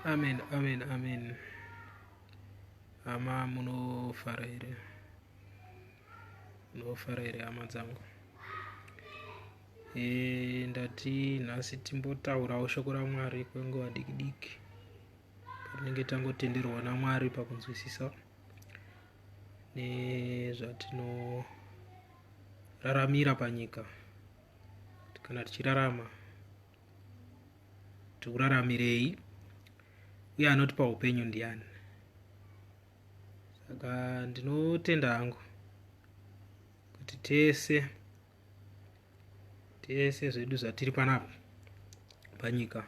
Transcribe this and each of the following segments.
Amen, amen, amen. Hama munofara here? Munofara here hama dzangu? E, ndati nhasi timbotaurawo shoko raMwari kwenguva diki diki patinenge tangotenderwa naMwari pakunzwisisa nezvatinoraramira panyika kana tichirarama tikuraramirei uye anotipa upenyu ndiani. Saka ndinotenda hangu kuti tese tese zvedu zvatiri panapa panyika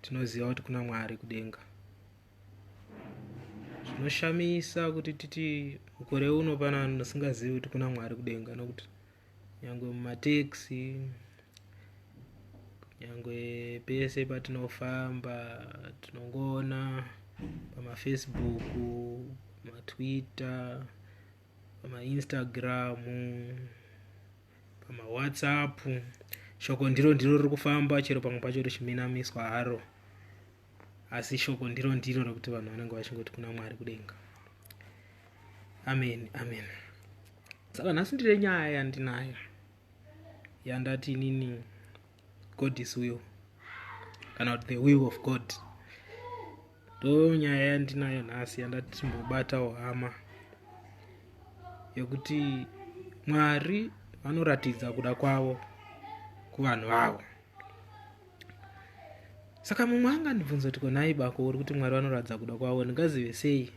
tinoziva kuti kuna Mwari kudenga. Zvinoshamisa kuti titi mukore uno pana vanhu vasingazivi kuti kuna Mwari kudenga, nokuti nyangwe mumatekisi, nyangwe pese patinofamba, tinongoona pamafacebook, matwitter, pamainstagram, pamawhatsapp, shoko ndiro ndiro riri kufamba, chero pamwe pacho richiminamiswa haro, asi shoko ndiro ndiro rekuti vanhu vanenge vachingoti kuna Mwari kudenga. Amen, amen. Saka nhasi ndine nyaya yandinayo yandati inini God is will, kana kuti the will of God. Ndo nyaya yandinayo nhasi yandati timbobatawo hama, yekuti Mwari vanoratidza kuda kwavo kuvanhu vavo. Saka mumwe angandibvunza kuti, konai bako uri kuti Mwari vanoratidza kuda kwavo, ndingazive sei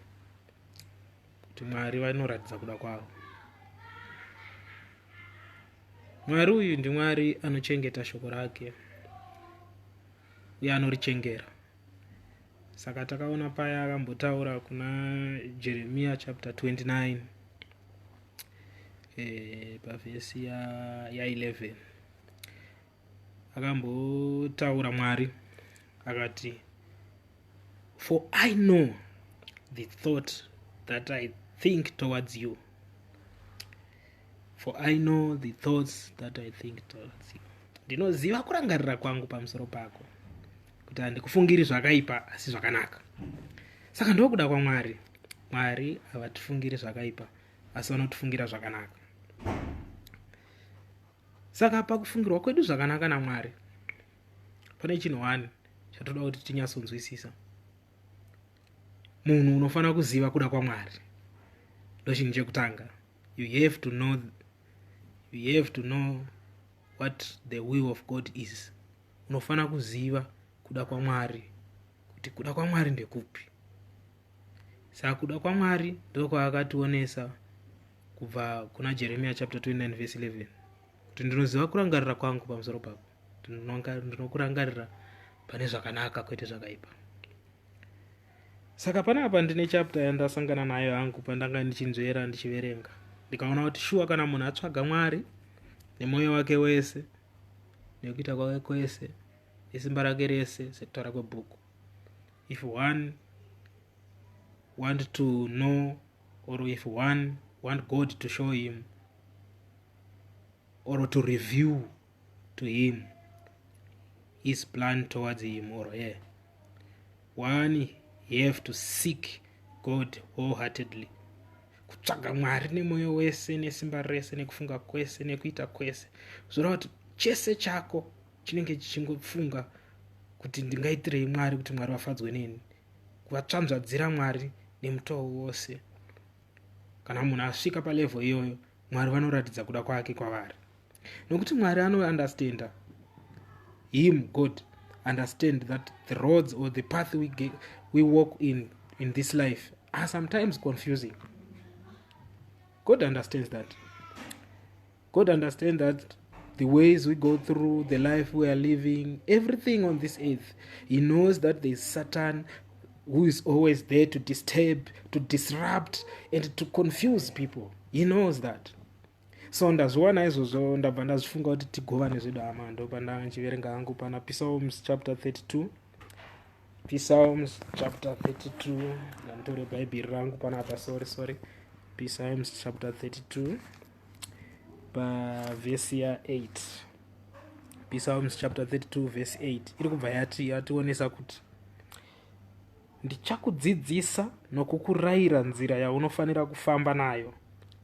kuti Mwari vanoratidza kuda kwavo? Mwari uyu ndiMwari anochengeta shoko rake uye anorichengera. Saka takaona paya akambotaura kuna Jeremiah chapter 29 pavhesi ya 11, akambotaura Mwari akati, "For I know the thought that I think towards you, for I know the thoughts that I think towards you." Ndinoziva kurangarira kwangu pamusoro pako, kuti handikufungiri zvakaipa asi zvakanaka. Saka ndokuda kwaMwari. Mwari havatifungiri zvakaipa asi vanotifungira zvakanaka. Saka pakufungirwa kwedu zvakanaka naMwari, pane chinhu one chatoda kuti tinyatsonzwisisa. Munhu unofanira kuziva kuda kwaMwari, ndochinhu chekutanga. You have to know, you have to know what the will of God is. Unofanira kuziva kuda kwaMwari, kuti kuda kwaMwari ndekupi. Saka kuda kwaMwari ndokwaakationesa kubva kuna Jeremiah chapter 29 verse 11, kuti ndinoziva kurangarira kwangu pamusoro pako, ndinokurangarira pane zvakanaka kwete zvakaipa. Saka panapa ndine chapter yandasangana nayo hangu pandanga ndichinzvera, ndichiverenga, ndikaona kuti shuwa kana munhu atsvaga Mwari nemwoyo wake wese, nekuita kwake kwese, nesimba rake rese, sekutaura kwebhuku, if one want to know or if one want God to show him or to reveal to him his plan towards him or her, one have to seek God wholeheartedly, kutsvaga Mwari nemwoyo wese, nesimba rese, nekufunga kwese, nekuita kwese. Zvoreva kuti chese chako chinenge chichingofunga kuti ndingaitirei Mwari kuti Mwari vafadzwe neni, kuvatsvanzvadzira Mwari nemutoo wose. Kana munhu asvika palevel iyoyo, Mwari vanoratidza kuda kwake kwavari, nokuti Mwari anoundestanda him. God understand that the roads or the path we walk in this life are sometimes confusing. God understands that. God understands that the ways we go through, the life we are living, everything on this earth, he knows that there's Satan who is always there to disturb, to disrupt and to confuse people. He knows that. So ndazviwana izvozvo, ndabva ndazvifunga kuti tigovane zvedu hama. Ndopandanga ndichiverenga hangu pana Psalms chapter 32. Psalms chapter 32, ndanditore Bhaibheri rangu panapa. Sorry, sorry. Psalms chapter 32 pavhesi ya8. Psalms chapter 32 verse 8 iri kubva yati yationesa kuti Ndichakudzidzisa nokukurayira nzira yaunofanira kufamba nayo.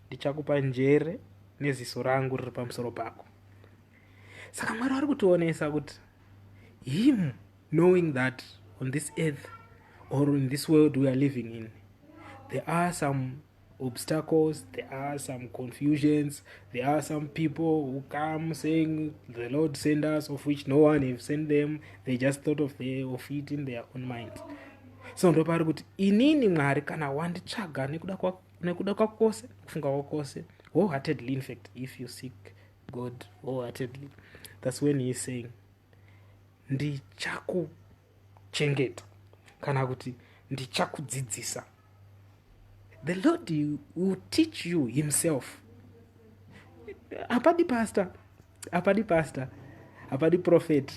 Ndichakupa njere neziso rangu riri pamusoro pako. Saka Mwari vari kutionesa kuti him knowing that on this earth or in this world we are living in, there are some obstacles, there are some confusions, there are some people who come saying the Lord sent us, of which no one have sent them. They just thought of it in their own minds. So ndopari kuti inini Mwari, kana wanditsvaga nekuda kwako kwose, kufunga kwako kwose, wholeheartedly, in fact, if you seek God wholeheartedly, that's when he is saying, "Ndichakuchengeta," kana kuti, "Ndichakudzidzisa." The Lord will teach you himself. Hapadi pastor, hapadi pastor, hapadi prophet,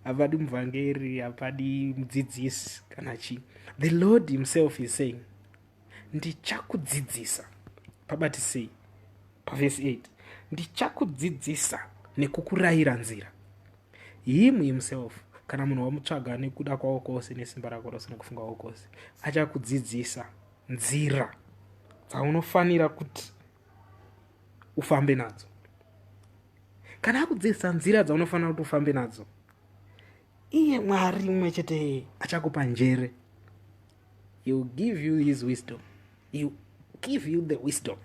hapadi muvhangeri, hapadi mudzidzisi kana chii. The Lord himself is saying, "Ndichakudzidzisa." Pabati sei pavhesi 8? "Ndichakudzidzisa nekukurayira nzira." Him himself, kana munhu wamutsvaga nekuda kwavo kwose, nesimba rako rose, nekufunga kwako kwose, achakudzidzisa nzira dzaunofanira kuti ufambe nadzo. Kana akudzidzisa nzira dzaunofanira kuti ufambe nadzo, iye Mwari mumwe chete achakupa njere. He will give you his wisdom. He will give you the wisdom,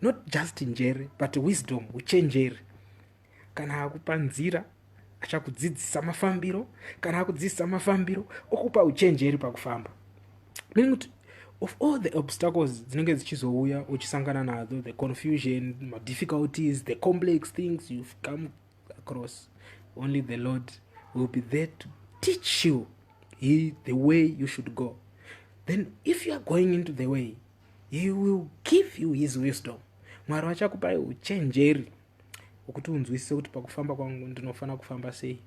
not just njere but wisdom, uchenjeri. Kana akupa nzira, achakudzidzisa mafambiro. Kana akudzidzisa mafambiro, okupa uchenjeri pakufamba, meaning kuti of all the obstacles dzinenge dzichizouya uchisangana nadzo, the confusion, madifficulties, the complex things you've come across, only the Lord will be there to teach you the way you should go. Then if you are going into the way, he will give you his wisdom. Mwari vachakupai uchenjeri hwekuti unzwisise kuti pakufamba kwangu ndinofanira kufamba sei,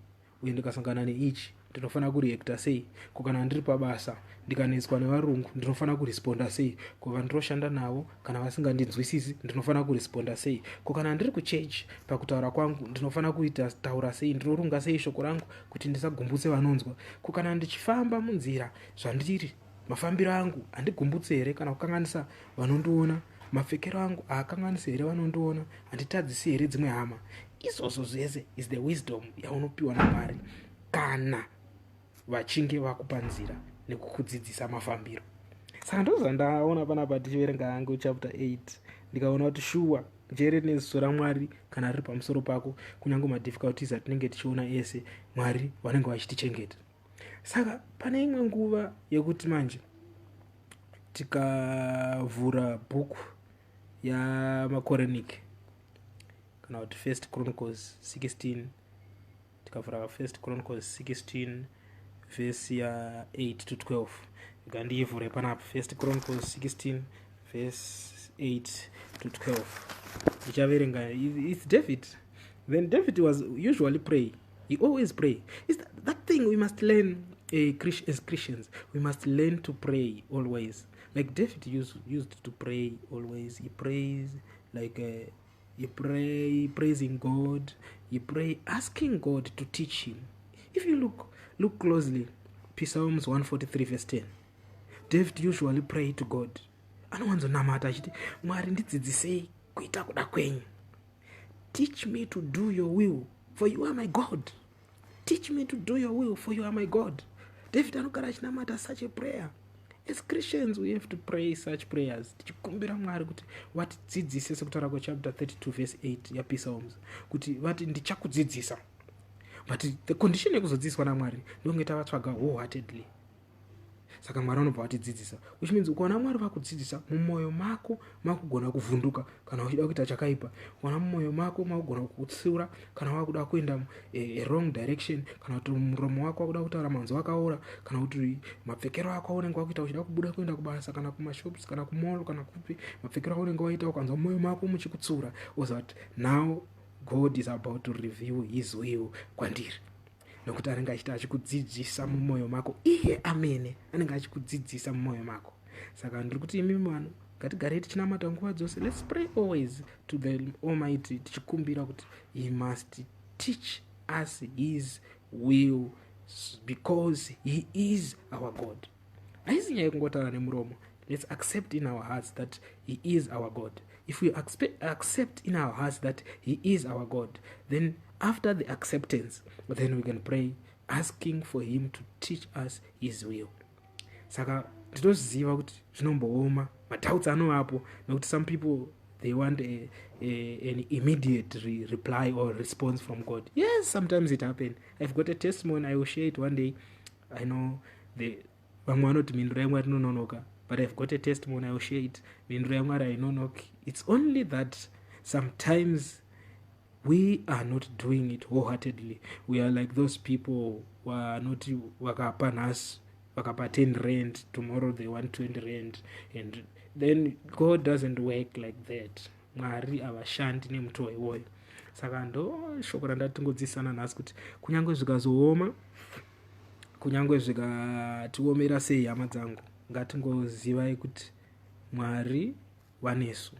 uye ndikasangana neichi ndinofanira kureacta sei. Ko kana ndiri pabasa ndikanetswa nevarungu, ndinofanira kuresponda sei? Ko vandinoshanda navo kana vasingandinzwisisi, ndinofanira kuresponda sei? Ko kana ndiri kuchechi, pakutaura kwangu ndinofanira kuita taura sei? Ndinorunga sei shoko rangu kuti ndisagumbutse vanonzwa? Ko kana ndichifamba munzira, zvandiri mafambiro angu handigumbutse here kana kukanganisa vanondiona? Mapfekero angu haakanganisi here vanondiona? Handitadzisi here dzimwe hama? Izvozvo zvese is the wisdom yaunopiwa naMwari kana vachinge vakupa nzira nekukudzidzisa mafambiro. Saka ndozvandaona panapa tichiverenga hangu chapter 8, ndikaona kuti shuwa njere neziso raMwari kana riri pamusoro pako, kunyange madifficulties atinenge tichiona ese, Mwari vanenge vachitichengeta. Saka pane imwe nguva yekuti manje tikavhura bhuku yamaKoronike, kana kuti First Chronicles 16, tikavhura First Chronicles 16 vhesi ya8 to 12, ikandiivhure panapa, First Chronicles 16 verse 8 to 12, ndichaverenga. It's David. Then David was usually pray. He always pray. It's that thing we must learn as Christians. We must learn to pray always, like David used to pray always. He prays like he pray praising God. He pray asking God to teach him. If you look closely, Psalms 143 verse 10, David usually pray to God. Anowanzonamata achiti, "Mwari, ndidzidzisei kuita kuda kwenyu. Teach me to do your will, for you are my God. Teach me to do your will, for you are my God." David anogara achinamata such a prayer. As Christians, we have to pray such prayers, tichikumbira Mwari kuti vatidzidzise, sekutaura kwechapter 32 verse 8 yaPsalms, kuti vati, "Ndichakudzidzisa." But the condition yekuzodzidziswa naMwari ndonge tavatsvaga wholeheartedly. Saka Mwari vanobva vatidzidzisa, which means ukaona Mwari vakudzidzisa, mumwoyo mako makugona kuvhunduka kana uchida kuita chakaipa. Ukaona mumwoyo mako makugona kutsiura kana wakuda kuenda a wrong direction, kana kuti muromo wako wakuda kutaura manzwi akaora, kana kuti mapfekero ako aunenge wakuita uchida kubuda kuenda kubasa, kana kumashops, kana kumall, kana kupi, mapfekero aunenge waita, ukanzwa mumwoyo mako muchikutsiura, oziva kuti now God is about to reveal his will kwandiri, nokuti anenge achiti achikudzidzisa mumwoyo mako. Iye amene anenge achikudzidzisa mumwoyo mako. Saka ndiri kuti imimi vanhu, ngatigarei tichinamata nguva dzose. Let's pray always to the Almighty, tichikumbira kuti he must teach us his will because he is our God. Haisi nyaya yekungotaura nemuromo. Let's accept in our hearts that he is our God. If we accept in our hearts that he is our God, then after the acceptance, then we can pray asking for him to teach us his will. Saka ndinoziva kuti zvinombooma, madoubts anovapo, nekuti some people, they want an immediate reply or response from God. Yes, sometimes it happen. I've got a testimony, I will share it one day. I know the vamwe vanoti mhinduro yaMwari inononoka, but I've got a testimony, I will share it. Mhinduro yaMwari hainonoki. It's only that sometimes we are not doing it wholeheartedly. We are like those people vanoti vakapa nhasi, vakapa 10 rand, tomorrow they want 20 rand, and then God doesn't work like that. Mwari havashandi nemutoo iwoyo. Saka ndo shoko randatingodzidzisana nhasi, kuti kunyange zvikazooma, kunyange zvikatiomera sei, hama dzangu, ngatingozivai kuti Mwari vanesu.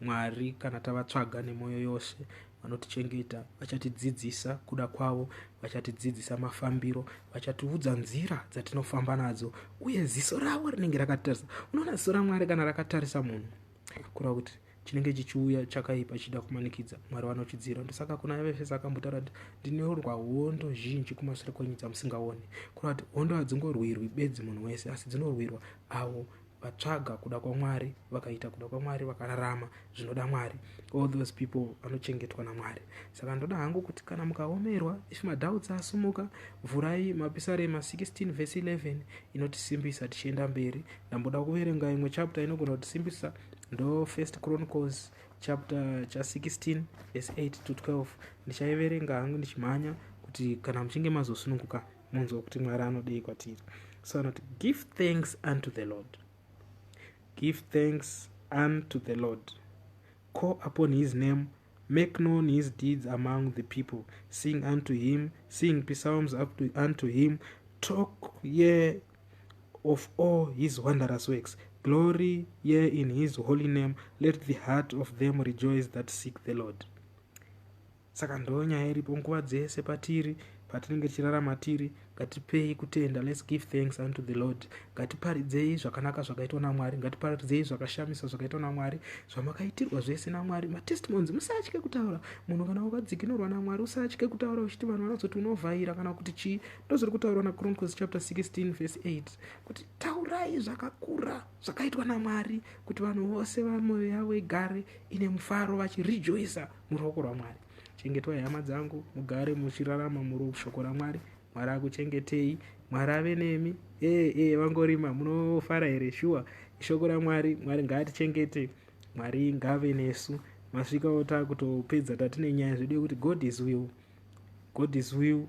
Mwari, kana tavatsvaga nemwoyo yose, vanotichengeta, vachatidzidzisa kuda kwavo, vachatidzidzisa mafambiro, vachatiudza nzira dzatinofamba nadzo, uye ziso ravo rinenge rakatarisa. Unoona ziso raMwari kana rakatarisa munhu, kureva kuti chinenge chichiuya chakaipa chichida kumanikidza, Mwari vanochidzira. Ndosaka kuna Efeso akambotaura kuti ndinorwa hondo zhinji kumashure kwenyu dzamusingaoni. Kureva kuti hondo hadzingorwirwi bedzi munhu wese, asi dzinorwirwa avo vatsvaga kuda kwaMwari, vakaita kuda kwaMwari, vakararama zvinoda Mwari. All those people vanochengetwa naMwari. Saka ndoda hangu kuti kana mukaomerwa, if madoubts asumuka, vhurai Mapisarema 16 vhesi 11, inotisimbisa tichienda mberi. Ndamboda kuverenga imwe chapter inogona kutisimbisa, ndo First Chronicles chapter cha16 vhesi 8 to 12. Ndichaiverenga hangu ndichimhanya, kuti kana muchinge mazosununguka munzwa kuti Mwari anodei kwatiri. So anoti, "Give thanks unto the Lord, give thanks unto the Lord, call upon his name, make known his deeds among the people. Sing unto him, sing psalms unto him, talk ye of all his wondrous works. Glory ye in his holy name. Let the heart of them rejoice that seek the Lord." Saka ndo nyaya iripo nguva dzese patiri, patinenge tichirarama tiri. Ngatipei kutenda. Let's give thanks unto the Lord. Ngatiparidzei zvakanaka zvakaitwa naMwari, ngatiparidzei zvakashamisa zvakaitwa naMwari, zvamakaitirwa zvese naMwari, matestimonies. Musatye kutaura. Munhu kana wakadzikinurwa naMwari, usatye kutaura uchiti vanhu vanozoti unovhaira kana kuti chii. Ndozviri kutaurwa naChronicles chapter 16 verse 8, kuti taurai zvakakura zvakaitwa naMwari, kuti vanhu vose vamwoyo yavo igare ine mufaro, vachirejoisa muruoko rwaMwari. Chengetwai, hama dzangu, mugare muchirarama mushoko raMwari. Mwari akuchengetei, Mwari ave nemi. Ee, vangorima, munofara here? Shuwa, ishoko raMwari. Mwari ngaatichengete, Mwari ngave nesu. Masvikawo taakutopedza, tatine nyaya zvedu yekuti God is will. God is will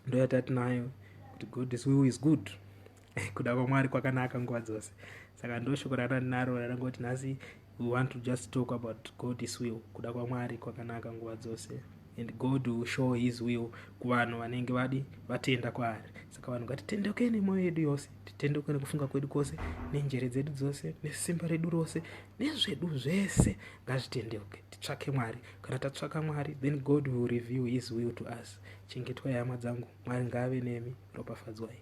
ndo yatatinayo, kuti God is will is good. Kuda kwaMwari kwakanaka nguva dzose. Saka ndo shoko randinaro rarangoti nhasi we want to just talk about God is will. Kuda kwaMwari kwakanaka nguva dzose, and God will show his will kuvanhu vanenge vadi vatenda kwaari. Saka vanhu ngatitendeuke nemwoyo yedu yose, titendeuke nekufunga kwedu kwose, nenjere dzedu dzose, nesimba redu rose, nezvedu zvese ngazvitendeuke, titsvake Mwari. Kana tatsvaka Mwari, then God will reveal his will to us. Chengetwai, hama dzangu, Mwari ngaave nemi, ropafadzwai.